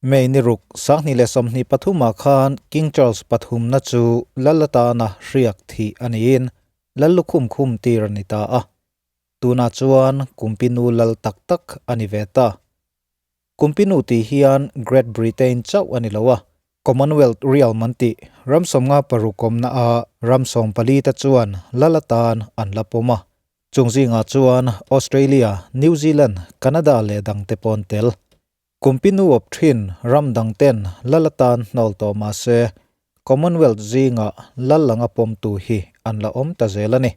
May ni ruk, 2023 ah khan King Charles pathumna chu lal atana hriak thih a niin lal lukhum khum tir a ni ta a. Tunah chuan Kumpinu lal tak tak a ni ve ta. Kumpinu tih hian Great Britain chauh a ni lo a, Commonwealth realm an tih ram 56 awmna a ram 14 te chuan lal atan an la pawm a. Chung zingah chuan Australia, New Zealand, Canada leh dangte pawh an tel. Kumpinu awp thin ram dangten lal atan hnawl tawh mah se, Commonwealth zingah lal anga pawmtu hi an la awm ta zel a ni.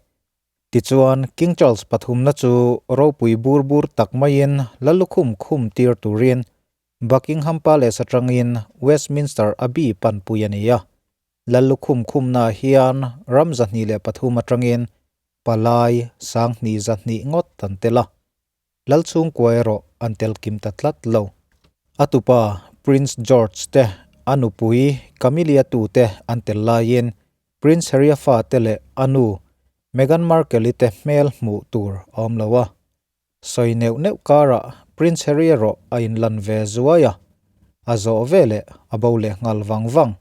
Tichuan, King Charles pathumna chu ropui bur bur tak maiin lal lukhum khum tir turin Buckingham Palace atangin Westminster Abbey panpui a ni a. Lal lukhum khumnaah hian ram 203 atangin palai 2,200 ngawt an tel a. Lal chhungkua erawh an tel kim ta tlat lo. A tupa Prince George te, a nupui Camilla tute an tel laiin Prince Harry-a fate leh a nu Meghan Markle-i te hmel hmuh tur a awm lo a. Sawi neuh neuh karah Prince Harry erawh a inlan ve zuai a, a zawh veleh a bo leh nghal vang vang.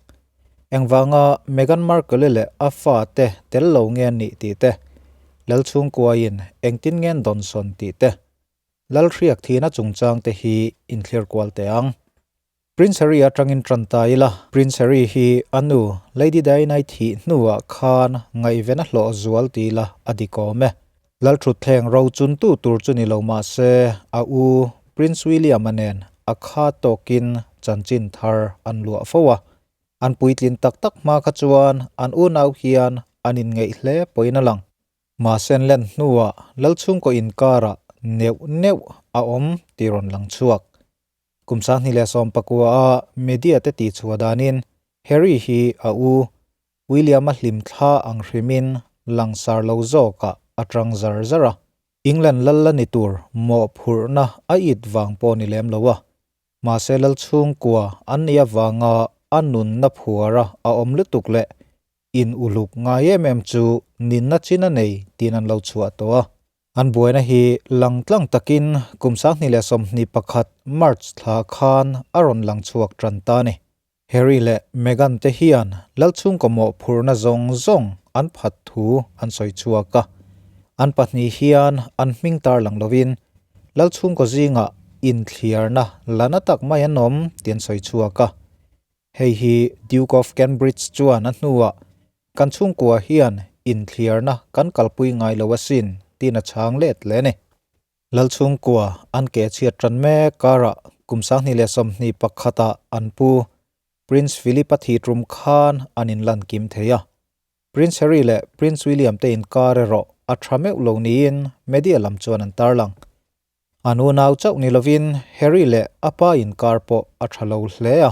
Engvanga Meghan Markle-i leh a fate tel lo nge an nih tih te, Lal chhungkuain engtin nge an dawnsawn tih te, Lal hriak thihna chungchang te hi inthlir kual teh ang. Prince Harry atangin tan ta ila, Prince Harry hi a nu Lady Diana-i thih hnuah khan ngaihven a hlawh zual ti ila a dik awm e. Lal thutthleng ro chuntu tur chu ni lo mah se, a u Prince William-a nen a kha tawkin chanchin thar an luah fo a. An puitlin tak tak hma kha chuan an unau hian an inngeih hle pawhin a lang. Mahse an len hnuah Lalchhungkaw inkarah neuh neuh a awm tih rawn lang chhuak. Kum 2019 a media te tihchhuah danin Harry hi a u William-a hlim thla ang hrimin langsar lo zawkah a tang zar zar a. England lal la ni tur mawhphurhna a it vang pawh ni lem lo a. Mahse lal chhungkua an nih avanga a nunna phuara a awm lutuk leh in uluk ngai em em chu ninna chin a nei tiin an lo chhuah tawh a. An buaina hi lang tlang takin kum 2021 March thla khan a rawn lang chhuak tan ta a ni. Harry leh Meghan te hian lal chhungkaw mawhphurhna zawng zawng an phat thu an sawi chhuak a. An pahnih hian an hming tar lang lovin lal chhungkaw zingah inthliarna la na tak mai an awm tih an sawi chhuak a. Hei hi Duke of Cambridge chuan a hnuah kan chhungkua hian inthliarna kan kalpui ngai lo asin tiin a chhang let hle a ni. Lal chhungkua an ke chhiat tan mek karah kum 2021 ah an pu Prince Philip a thih tum khan an inlan kim thei a. Prince Harry leh Prince William te inkar erawh a tha meuh lo niin media lam chuan an tarlang. An unau chauh ni lovin Harry leh a pa inkar pawh a tha lo hle a.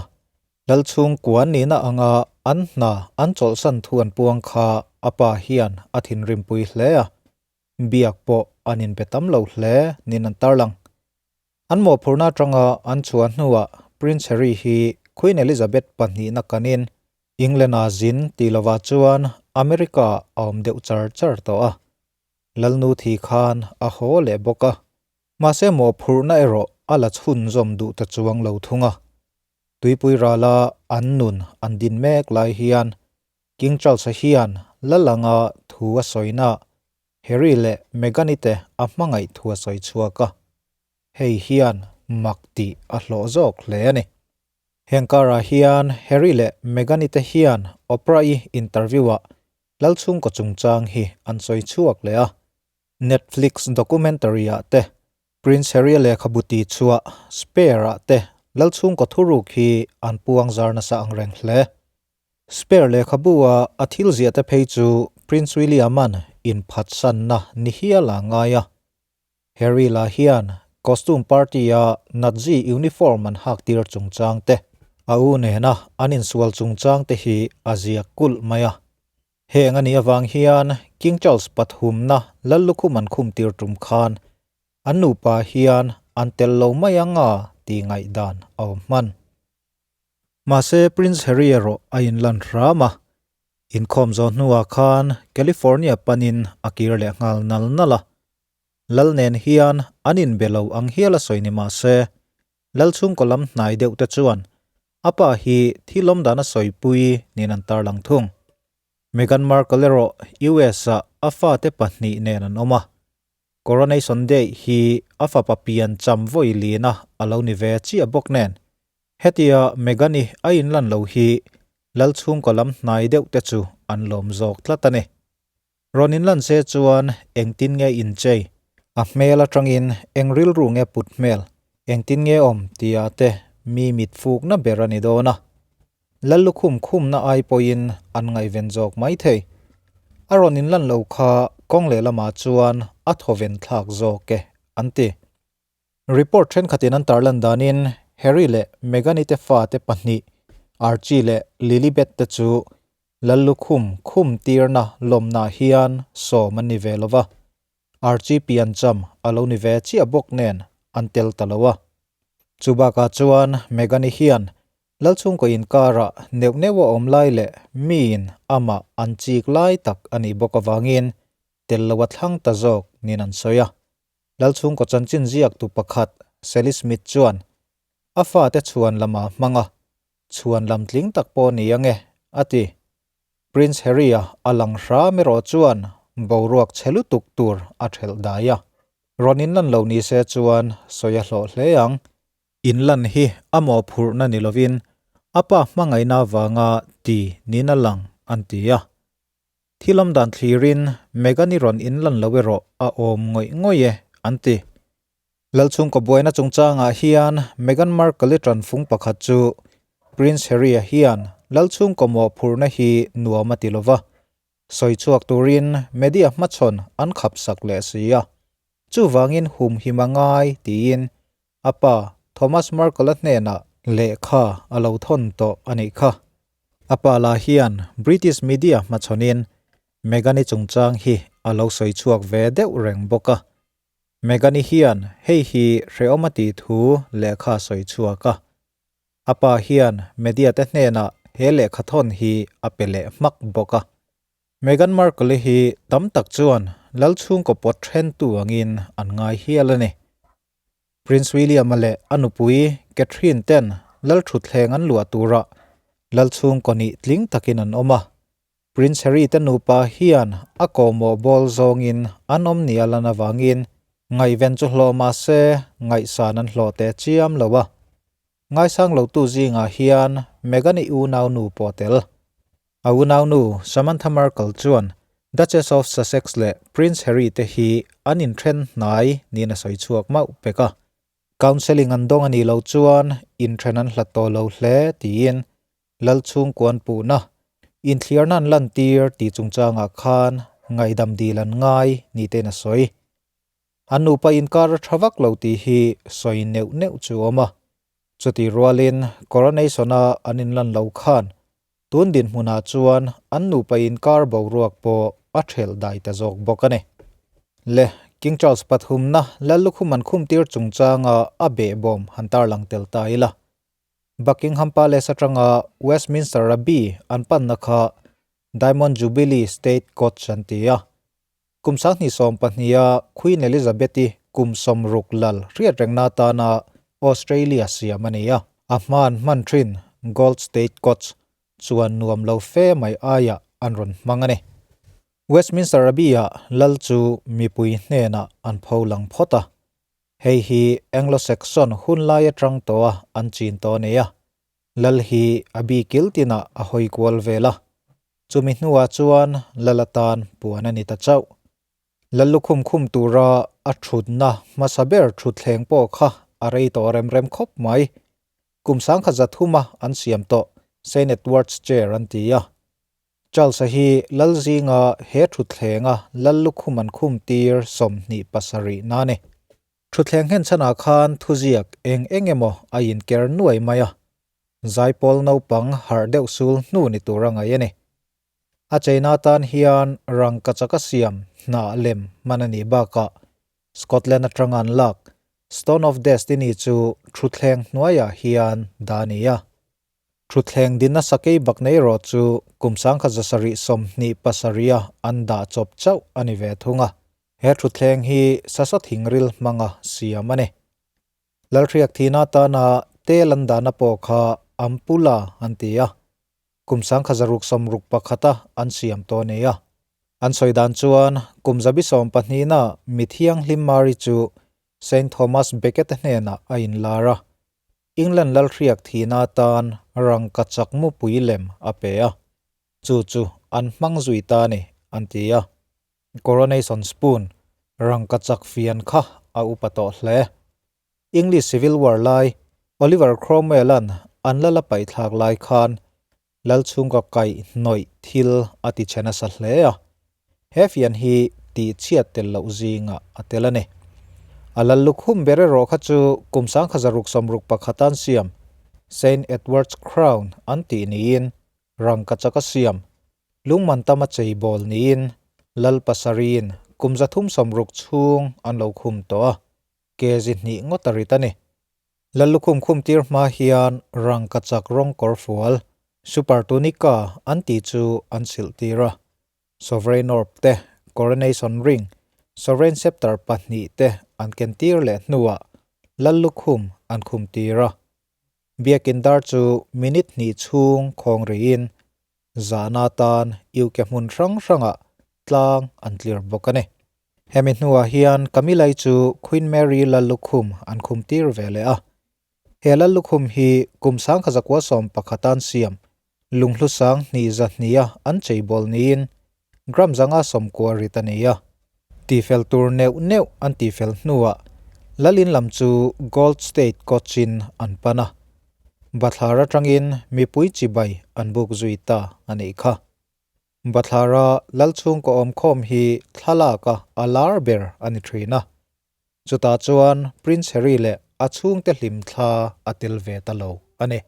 Lal chhungkua an nihna anga an hna an chawlhsan thu an puang kha a pa hian a thinrimpui hle a. Biak pawh an inbe tam lo hle niin an tarlang. An mawhphurhna atanga an chhuah hnuah Prince Harry hi Queen Elizabeth pahnihna kanin England-a zin tih lovah chuan America a awm deuh char char tawh a. Lalnu thi khan a haw leh bawk a. Mahse mawhphurhna erawh a la chhunzawm duh ta chuang lo thung a. Tuipui rala an nun an din mek lai hian King Charles-a hian Lalanga thu a sawina Harry leh Meghan-i te a hmangaih thu a sawi chhuak a, hei hian mak tih a hlawh zawk hle a ni. Heng karah hian Harry leh Meghan-i te hian Oprah-i interview-ah Lalchhungkaw chungchang hi an sawi chhuak leh a, Netflix documentary-ah te Prince Harry-a lehkhabu tih chhuah Spare-ah te Lalchhungkaw thuruk hi an puang zar nasa ang reng hle. Spare lehkhabu-a a thil ziah te phei chu Prince William-a'n inphatsanna ni hial a ngai a. Harry lah hian costume party-a Nazi uniform an hak tir chungchang te, a u nena an insual chungchang te hi a ziak kulh mai a. Heng a nih avang hian King Charles pathumna lal lukhum an khum tir tum khan an nupa hian an tel lo mai ang a tih ngaihdan a awm hman. Mahse Prince Harry erawh a inlan hram a, inkhawm zawh hnuah khan California panin a kir leh nghal nal nal a. Lal nen hian an inbe lo ang hial a sawi ni mahse, Lalchhungkaw lam hnai deuh te chuan a pa hi thil awm dan a sawipui niin an tarlang thung. Meghan Markle erawh US-ah a fate pahnih nen an awm a. Coronation Day hi a fapa pian cham vawi lina a lo ni ve chiah bawk nen. Hetia Meghan-i a inlan lo hi Lalchhungkaw lam hnai deuh te chu an lawm zawk tlat a ni. Rawn inlan se chuan engtin nge inchei? A hmel atangin eng rilru nge put hmel? Engtin nge awm tia te mi mit fukna ber a ni dawn a. Lal lukhum khumna ai pawhin an ngaihven zawk mai thei. A rawn inlan lo kha kawng lehlamah chuan a thawven thlak zawk e, an ti. Report thenkhatin an tarlan danin Harry leh Meghan-i te fate pahnih Archie leh Lilibet te chu Lal lukhum khum tirna lawmnah hian sawm an ni ve lo va, Archie piancham a lo ni ve chiah bawk nen an tel ta lo a. Chu bakah chuan Meghan-i hian Lalchhungkaw inkarah neuh neuh a awm lai leh miin amah an chik lai tak a nih bawk avangin tel lo a thlang ta zawk niin an sawi a. Lalchhungkaw chanchin ziaktu pakhat Sally Smith chuan a fate chhuan lama hmang a, chhuan lam tling tak pawh ni ange, a ti. Prince Harry-a a lang hram erawh chuan boruak chhe lutuk tur a thelh dai a. Rawn inlan lo ni se chuan sawi a hlawh hle ang. Inlan hi a mawhphurhna ni lovin a pa hmangaihna avanga ti niin a lang, an ti a. Thil awm dan thlirin Meghan-i rawn inlan lo erawh a awm ngawih ngawih e, an ti. Lalchhungkaw buaina chungchangah hian Meghan Markle-i tanfung pakhat chu Prince Harry-a hian Lalchhungkaw mawhphurhna hi nuam a ti lo va, sawi chhuak turin media hmachhawn an khapsak leh si a. Chuvangin humhim a ngai tiin a pa Thomas Markle-a hnenah lehkha a lo thawn tawh a nih kha. A pa lah hian British media hmachhawnin Meghan-i chungchang hi a lo sawi chhuak ve deuh reng bawk a. Meghan-i hian hei hi hrehawm a tih thu lehkha a sawi chhuak a. A pa hian media te hnenah he lehkha thawn hi a pe leh hmak bawk a. Meghan Markle-i hi tam tak chuan lal chhungkaw pawt thentu angin an ngai hial a ni. Prince William-a leh a nupui Catherine ten lal thutthleng an luah turah lal chhungkaw nih tling takin an awm a. Prince Harry te nupa hian a kawhmawh bawl zawngin an awm nia lan avangin ngaihven chu hlawh mah se ngaihsan an hlawh teh chiam lo a. Ngaisang lotu zingah hian Meghan-i unaunu pawh tel. A unaunu Samantha Markle chuan Duchess of Sussex leh Prince Harry te hi an inthen hnai niin a sawi chhuak mauh pek a. Counselling an dawng a nih loh chuan inthen an hlat tawh lo hle tiin Lal chhungkuan puhna inthliarna an lantir tih chungchangah khan ngaihdam dil an ngai ni tein a sawi. An nupa inkar a tha vak lo tih hi sawi neuh neuh chu a awm a. Chutih rualin Coronation-a an inlan lo khan tun dinhmunah chuan an nupa inkar boruak pawh a thelh dai ta zawk bawk a ni. Le King Charles pathumna Lal lukhum an khumtir chungchanga a behbawm han tarlang tel ta ila. Buckingham Palace atanga Westminster Abbey an panna kha Diamond Jubilee State Coach an ti a. Kum 2012-a Queen Elizabeth-i kum 60 lal hriat rengna atana Australia siam a ni a. A hman hman thin Gold State Coach chuan nuam lo fe mai aiah an rawn hmang a ni. Westminster Abbey-ah lal chu mipui hnenah an pho lang phawt a. Hei hi Anglo-Saxon hun lai atang tawha an chin tawh a ni a. Lal hi Abbey kil tinah a hawi kual vel a. Chumi hnuah chuan Lal atan puan a ni ta chauh. Lal lukhum khum tura a thutna hmasa ber thutthleng pawh kha a rei tawh rem rem khawp mai. Kum 1300-a an siam tawh Saint Edward's Chair an ti a. Charles-a hi Lal zinga he thutthlenga Lal lukhum an khum tir 27 na a ni. Thutthleng nghenchhanah khan thuziak eng eng emaw a inker nuai mai a. Zaipawl naupang harh deuh sul hnu ni tur a ngaih a ni. A cheina atan hian rangkachak a siam hnah lem hman a nih bakah Scotland atanga an lak Stone of Destiny chu thutthleng hnuaiah hian dah a ni a. Thutthleng dinna sakei bak nei erawh chu kum 1727 a an dah chawp chauh a ni ve thung a. He thutthleng hi sasaw thingril hmanga siam a ni. Lalhriak thihna atana tel an dahna pawh kha Ampula an ti a, kum 1661-a an siam tawh a ni a. An sawi dan chuan kum 112na mi thianghlim Mary chu Saint Thomas Becket-a hnenah a inlar a, England Lalhriak thihna atan rangka chak mupui lem a pe a, chu chu an hmang zui ta a ni, an ti a. Coronation Spoon rangka chak fian kha a upa tawh hle. English Civil War lai Oliver Cromwell-a'n an lal a paihthlak lai khan lal chhungkaw kaih hnawih thil a ti chhe nasa hle a. He fian hi tih chhiat tel loh zingah a tel a ni. A lal lukhum ber erawh kha chu kum 1661 an siam Saint Edward's Crown an tih niin rangka chak a siam Lungman tam a chei bawl niin lal pasarihin kum 360 chhung an lo khum tawh a, kg hnih ngawt a rit a ni. Lal lukhum khum tir hma hian rangka chak rawng kawr fual, super tunica, an tih chu an silh tir a. Sovereign orb te, coronation ring, sovereign scepter pahnih te an ken tir leh hnuah lal lukhum an khum tir a. Biakin dar chu minute hnih chhung khawng rihin Zahna tan UK hmun hrang hrangah tlang an tlir bawk a ni. Hemi hnuah hian Camilla-i chu Queen Mary lal lukhum an khum tir ve leh a. He lal lukhum hi kum 1911 an siam lunghlu sang hnih za hniha an cheibawl niin gram zanga 90 rit a ni a. Tifel tur neuh neuh an tifel hnuah lalin lam chu Gold State Coach-in an pan a. Bathlar atangin mipui chibai an buk zui ta a nih kha. Bathlara lal chhungkaw awmkhawm hi thlalaka a lar ber a ni thin a. Chutah chuan Prince Harry leh a chhungte hlimthla a tel ve ta lo a ni.